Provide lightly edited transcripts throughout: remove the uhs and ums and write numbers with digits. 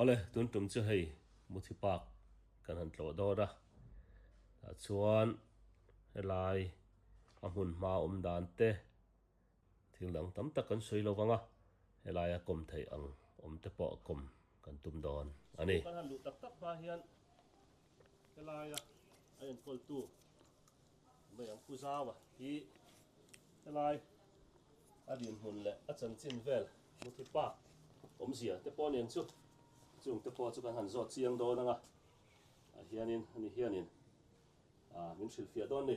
Awle, tun tum chu hei Muthi Park kan han tlawh dawn a, tah chuan helai a hmun hma awm dan te thil dang tam tak kan sawi lo vang a, helaia kawm theih ang awm te pawh kawm kan tum dawn a ni. Kan han luh tak tak hma hian helaia a enkawltu mai ang Pu Zaua hi helai a dinhmun leh a chanchin vel Muthi Park awmzia te pawh nen chu chung te pawh chu kan han zawt chiang dawn ang a, ah hianin ani hianin ah min hrilhfiah dawn ni.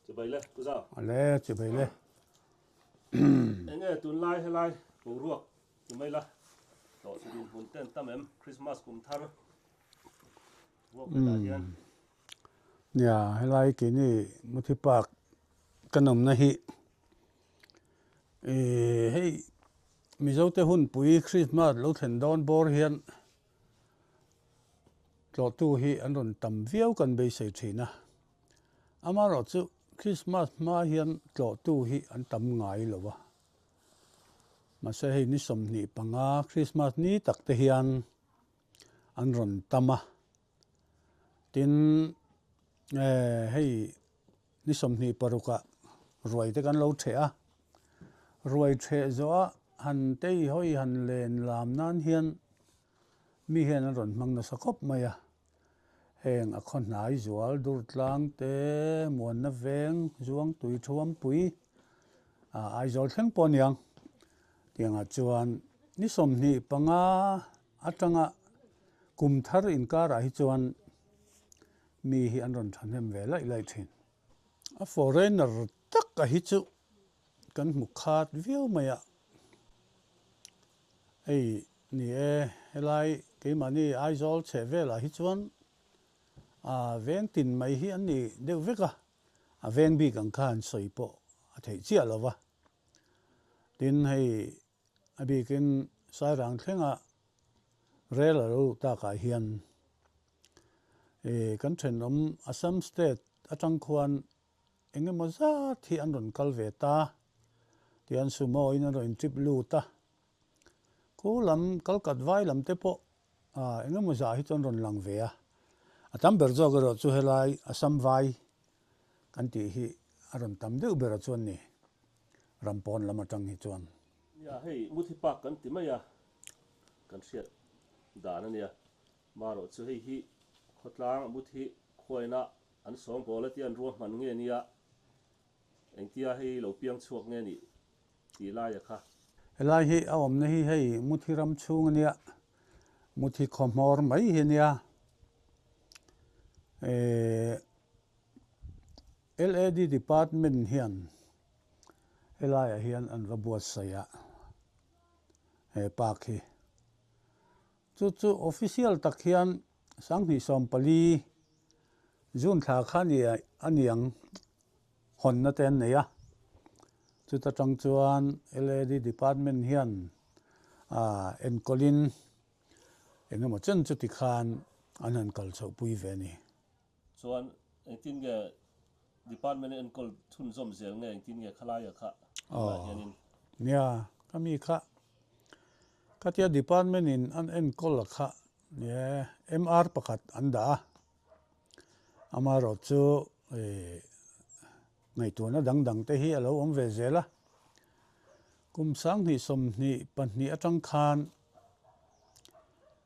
Chibai le Pu Zau. Ale chibai le. Enge tunlai helai boruak ti mai la hlawh chu dinhmun ten tam em Christmas kum thar ruak velah hian. Nia helai keini Muthi Park kan awmna hi Ih hei Mizote hunpui Krismas lo thlen dawn bawr hian tlawhtu hi an rawn tam viau kan beisei thin a. Amaherawhchu Krismas hma hian tlawhtu hi an tam ngai lo a. Mahse hei ni 25 Krismas ni tak te hian an rawn tam a. Tin hei Ni 26 ah ruai te kan lo ṭheh a, ruai ṭheh zawh a han tei hawi han len lam nan hian mi hian an rawn hmang nasa khawp mai a, heng a khaw hnai zual dur tlang te, Muanna veng, Zuangtui Thuampui, Aizawl thleng pawh a niang tiangah chuan ni 25 atanga kum thar inkarah hi chuan Mi hi an rawn thahnem ve laih laih thin. A foreigner tak a hi chu kan hmu khat viau mai a. Hei ni e, helai keimahni Aizawl chheh velah hi chuan a veng tin mai hi an ni deuh vek a, a veng bik ang kha an sawi pawh a theih chiah lo va. Tin hei A bikin Sairang thlenga rel a lo luh takah hian ih kan thenawm Assam state atang khuan eng emaw zat hi an rawn kal ve ta tian sumo in an rawn in trip lut a, khu lam Kalkat vai lam te pawh ah eng emaw zah hi chu an rawn lang ve a, a tam ber zawk erawh chu helai Assam vai kan tih hi a rawn tam deuh ber a chuan ni ram pawn lam atang hi chuan. Nia hei Muthi Park kan ti mai a, kan hriat dan a nia. Marawh chu hei hi khawtlang Muthi khuaina an sawngbawl a tia an ruahman nge nia, engtia hei lo piang chhuak nge nih tih laia kha. Helai hi a awmna hi hei Muthi ram chhung a nia, Muthi khaw hmawr mai hi a nia. Ehh LAD department hian helaiah hian an va buatsaih a he park hi. Chu chu official tak hian 2014 June thla kha ni a niang hawnna te an nei a. Chuta tang chuan LAD department hian ah enkawlin Eng emaw chen chuti khan an han kal chhoh pui ve a ni. Chuan engtin nge department enkawl chhunzawm zel nge engtin nge khalaia kha tunah hianin? Nia, ka mi kha khatia department in an enkawl a kha nie MR pakhat an dah a, amaherawh chu ngaihtuahna dang dang te hi a lo awm ve zel a. Kum 2022 atang khan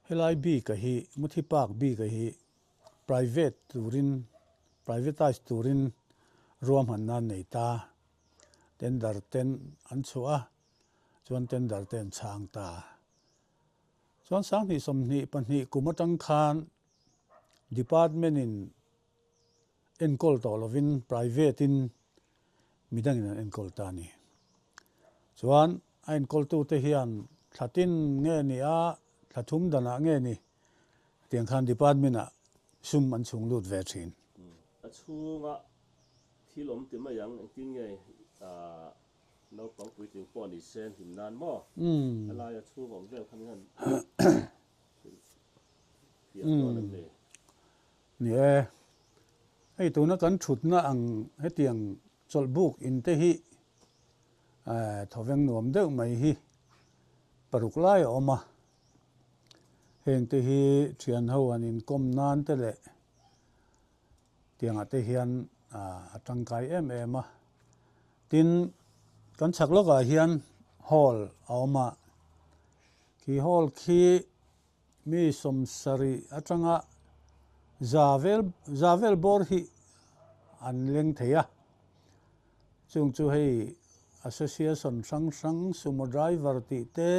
helai bik a hi Muthi Park bik a hi private turin privatise turin ruahmanna an nei ta. Tender ten an chhuah a, chuan tender te an chhang ta. Chuan 2022 kum atang khan department in enkawl tawh lovin private in midangin an enkawl ta a ni. Chuan a enkawltute hian thla tin nge ni a, thla thum danah nge ni tiang khan department ah sum an chhung lut ve thin. A chhunga thil awm ti mai ang, engtin nge naupang puitling pawh ni se hlim nan maw? A laia chhung awm vel kha min han hrilhfiah dawn em ni? Ni e, hei tuna kan thutna ang hetiang chawlhbuk in te hi thawveng nuam deuh mai hi paruk lai a awm a. Heng te hi thian ho an inkawm nan te leh tiangah te hian a tangkai em em a. Tin, kan chhak lawkah hian hall a awm a, khi hall khi mi 70 atanga za vel za vel bawr hi an leng thei a. Chung chu hei association hrang hrang sumo driver tih te,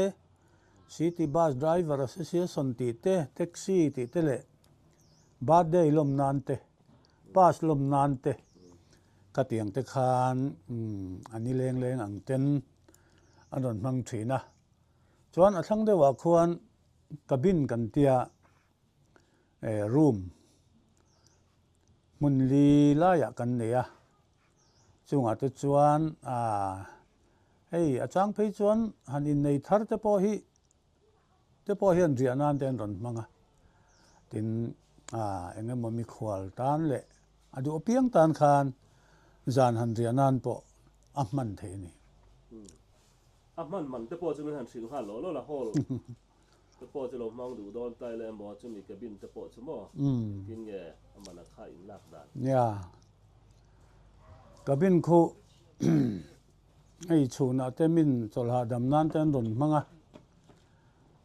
city bus driver association tih te, taxi tih te leh birthday lawm nan te, pass lawm nan te khatiang te khan a ni leng leng ang ten an rawn hmang thin a. Chuan a thlang deuhah khuan cabin kan tia room hmun li laiah kan nei a, chungah te chuan aaa hei a chang phei chuan han innei thar te pawh hi te pawh hian riah nan te an rawn hmang a, tin aaa eng emaw mikhual tan leh a duh apiang tan khan zan han riah nan pawh a hman thei a ni. A hman man te pawh chu min han hrilh nghal lawh lawh a, hall te pawh chu lo hmang duh dawn ta ila emaw chumi cabin te pawh chu maw engtin nge a man a kha in lak dan? Nia, cabin khu hei chhunah te min chawlh hahdam nan te an rawn hmang a,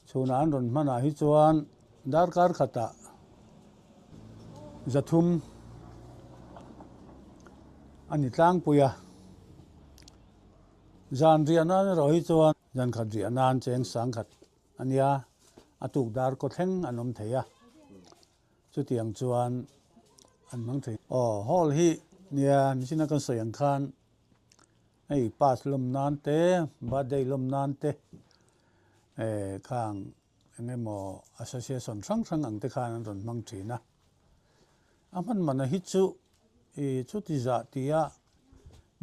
chhunah an rawn hmanah hi chuan darkar khatah 300 a ni tlangpui a. Zan riah nan erawh hi chuan zan khat riah nan cheng 10,000 a nia, a tuk dar kaw thleng an awm thei a, chutiang chuan an hmang thei. Aw, hall hi nia nichina kan sawi ang khan hei pass lawm nan te, birthday lawm nan te eh khang eng emaw association hrang hrang ang te khan an rawn hmang thin a. A hman mana hi chu I chuti zah tia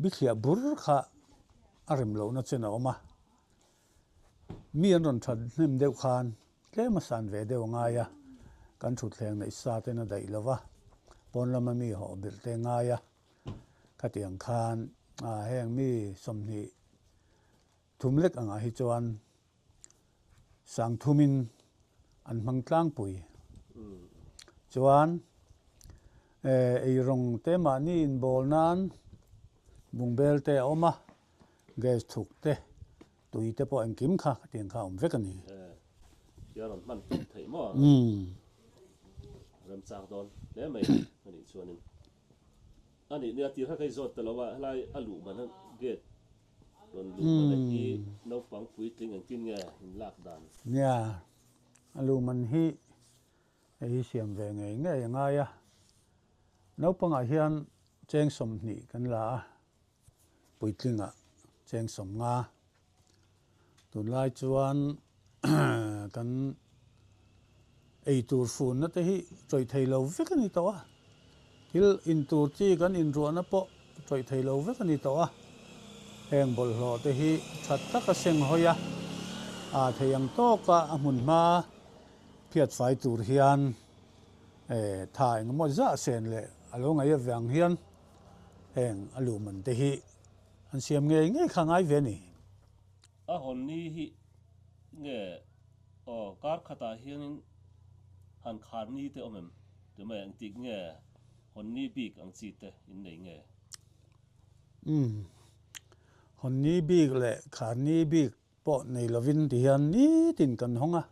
bithliah bur kha a rem lohna chen a awm a, mi an rawn that hnem deuh khan tlem a san ve deuh a ngai a, kan thutthleng neih sa ten a daih lo va, pawn lama mi hawh bilh te ngai a, khatiang khan heng mi 23 lek angah hi chuan 30,000 in an hmang tlangpui. Chuan eirawng te mahni inbawl nan bungbel te a awm a, gas thuk te, tui te pawh engkim kha tiang kha a awm vek a ni. Tia rawn hman tawp theih maw? Remchang dawn hle mai a nih chuanin. A nih nia tir kha ka i zawt ta lo a, helai a luh man a gate Rawn luh man a hi naupang puitling engtin nge in lak dan? Nia, a luh man hi hei hi siam ve ngei ngei a ngai a. Naupangah hian cheng 20 kan la a, puitlingah cheng 50. Tunlai chuan kan eitur funna te hi tawih thei lo vek a ni tawh a, thil intur chi kan inruahna pawh tawih thei lo vek a ni tawh a, heng bawlhhlawh te hi tha taka seng hawi a, a thei ang tawka a hmun hma phiat fai tur hian tha engemaw zah sen leh a lo ngaih avang hian heng a luhman te hi an siam ngei ngei kha ngai ve a ni. A hawn ni hi nge aw kar khatah hianin han khar ni te awm em? Tumai engtik nge hawn ni bik ang chi te in nei nge? Umm hawn ni bik leh khar ni bik pawh nei lovin ti hian nitin kan hawng a,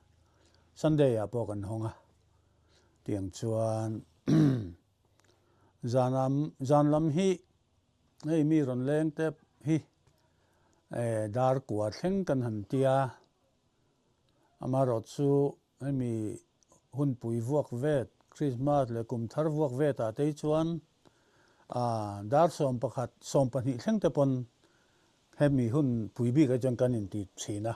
Sunday ah pawh kan hawng a, tiang chuan zan zan lam hi Hei mi rawn leng tep hi dar kua thleng kan han tia, amaherawh chu hemi hunpui vuak vet, Christmas leh kum thar vuak vet ah te hi chuan dar 11, 12 thleng te pawn hemi hunpui bik ah chuan kan inti thin a,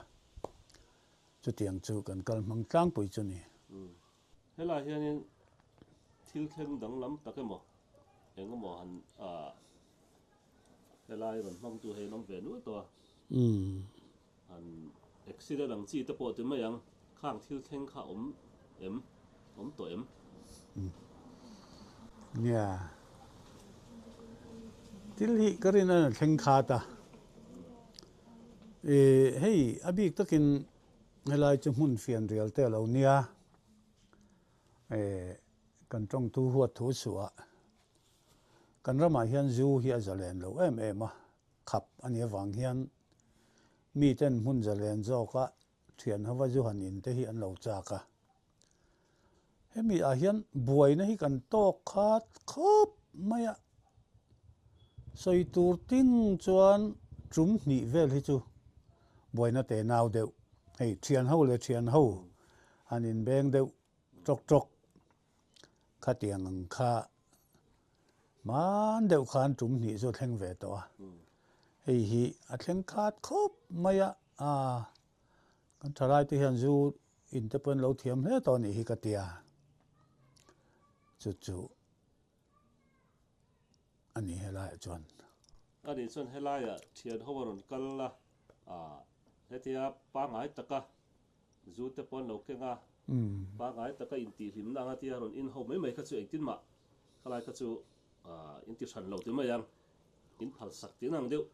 chutiang chu kan kal hmang tlangpui chu ni. Helai hianin thil thleng danglam tak emaw eng emaw han helai rawn hmangtu hei an awm ve nual tawh a, han accident ang chi te pawh ti mai ang, khang thil thleng kha awm em, awm tawh em? Nia, thil hi ka rin a thleng khat a, hei a bik takin helai chu hmun fianrial te a lo nia. Kan tawngtu huat thu suah kan ramah hian zu hi a zalen lo em em a, khap a nih avang hian miten hmun zalen zawka thian hova zu han in te hi an lo chak a. Hemi ah hian buaina hi kan tawk khat khawp mai a, sawi tur ting chuan tum hnih vel hi chu buaina te nau deuh, hei thian ho leh thian ho han inbeng deuh tawk tawk khatiang ang kha hman deuh khan tum hnih chu a thleng ve tawh a, hei hi a thleng khat khawp mai a, aaa kan thalai te hian zu in te pawh an lo thiam hle tawh a nih hi ka tia, chu chu a ni helaiah chuan. A nih chuan helaiah thian ho a rawn kal a, aaa hetia pangngai taka Zu te pawh an lo keng a, pangngai taka intihhlimna anga tia rawn in ho mai mai kha chu engtin mah khalai kha chu in ti hran lo ti mai ang, in phalsak tin ang deuh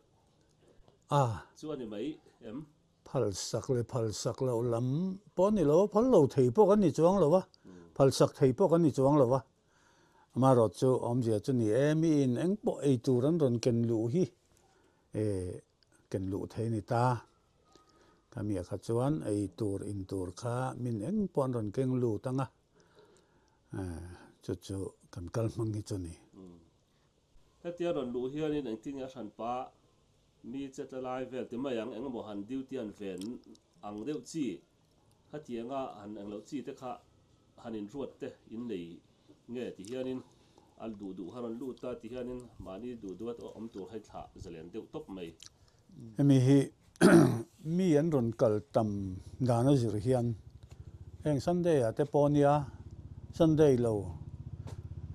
chu a ni mai em? Phalsak leh phalsak loh lam pawh a ni lo a, phal lo thei pawh kan ni chuang lo a, phalsak thei pawh kan ni chuang lo a. Amaherawh chu awmzia chu ni e, miin eng pawh ei tur an rawn ken luh hi ken luh thei a ni ta. Khami ah kha chuan ei tur in tur kha min eng pawh an rawn keng lut ang a, chu chu kan kal hmang hi chu a ni. Hetia rawn luh hianin engtin nge a hranpa mi che tla lai vel ti mai ang, engemaw han duty an ven ang deuh chi, khatianga han engloh chi te kha han inruat te in nei Nge ti hianin a duh duh kha rawn lut a, ti hianin mahni duh duh a awm tur kha i thlah zalen deuh tawp mai. Hemi hi mi an rawn kal tam dan a zir hian heng Sunday ah te pawh nia Sunday lo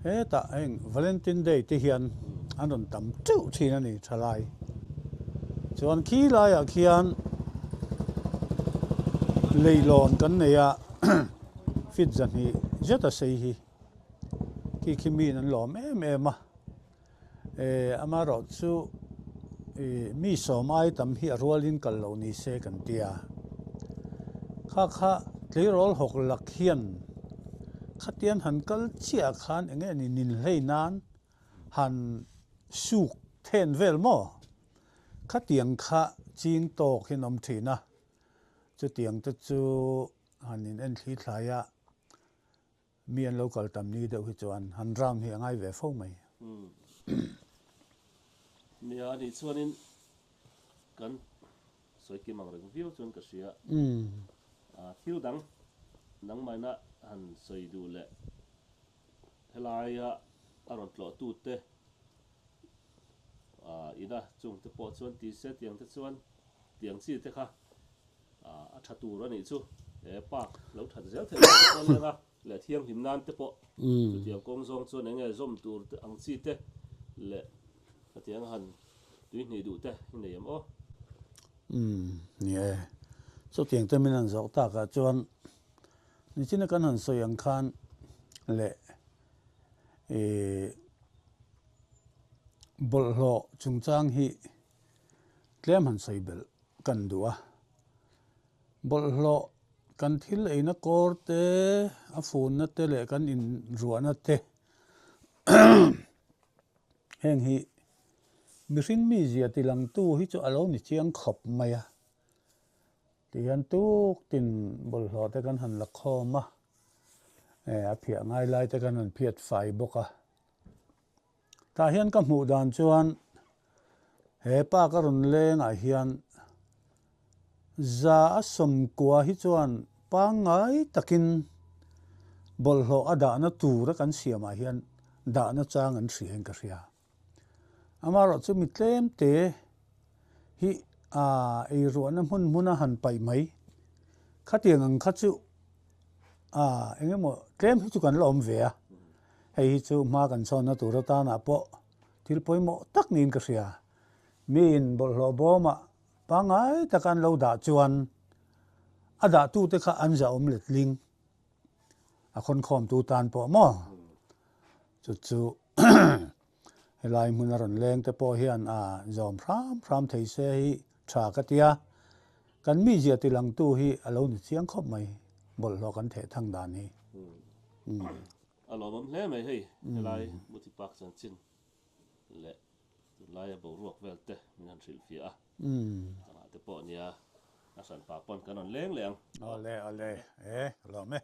hetah heng Valentine Day te hian an rawn tam teuh thin a ni thalai. Chuan khi laiah khian leihlawn kan nei a. Fit zahnih zet a sei hi khi khi miin an lawm em em a, eh amaherawh chu ih mi sawm ai tam hi a rualin kal loh ni se kan ti a, kha kha tleirawl hawk lak hian khatian han kal chiah khan eng nge ni ninhlei nan han suk then vel maw? Khatiang kha ching tawk hi an awm thin a, chutiang te chu Han in en thli thlai a, mi an lo kal tam ni deuh hi chuan han round hi a ngai ve fo mai. Nia a nih chuanin kan sawi kim ang reng viau chuan ka hria. Thil dang nangmahina han sawi duh leh helaia a rawn tlawhtute ina chungte pawh chuan ti se tiang te chuan tiang chi te kha A tha tur a nih chu he park lo that zel theih nan te pawh leng a, leh thianghlim nan te pawh chutiang kawng zawng chuan eng nge zawm tur te ang chi te leh khatiang han tui hnih duh te i nei em aw? Umm ni e, chutiang te min han zawh takah chuan nichina kan han sawi ang khan leh ih bawlhhlawh chungchang hi tlem han sawi belh kan duh a, bawlhhlawh kan thil eina kawr te, a funna te leh kan inruahna te heng hi mihring mizia tilangtu hi chu a lo ni chiang khawp mai a, tihian tuk tin bawlhhlawh te kan han la khawm a, a phiah ngai lai te kan han phiat fai bawk a. Tah hian ka hmuh dan chuan he pa ka rawn lengah hian za a sawmkua hi chuan pangngai takin bawlhhlawh a dahna tura kan siamah hian dahna chang an hria in ka hria. Amaherawh chu mi tlem te hi aa eiruahna hmun hmuna han paih mai khatiang ang kha chu aa eng emaw tlem hi chu kan la awm ve a. Hei hi chu hma kan chhawnna tur atanah pawh thil pawimawh tak niin ka hria. Miin bawlhhlawh bawmah pangngai taka an lo dah chuan a dahtute kha an zahawm letling a khawnkhawmtu tan pawh maw? Chu chu helai hmuna rawn leng te pawh hian a zawm hram hram thei se hi tha ka tia. Kan mizia tilangtu hi a lo ni chiang khawp mai, bawlhhlawh kan theh thang dan hi. A lawmawm hle mai hei, helai Muthi Park chanchin leh tunlaia boruak vel te min han hrilhfiah a. Changah te pawh nia a hranpa pawn kan rawn leng leh ang. Awle awle e, lawm e.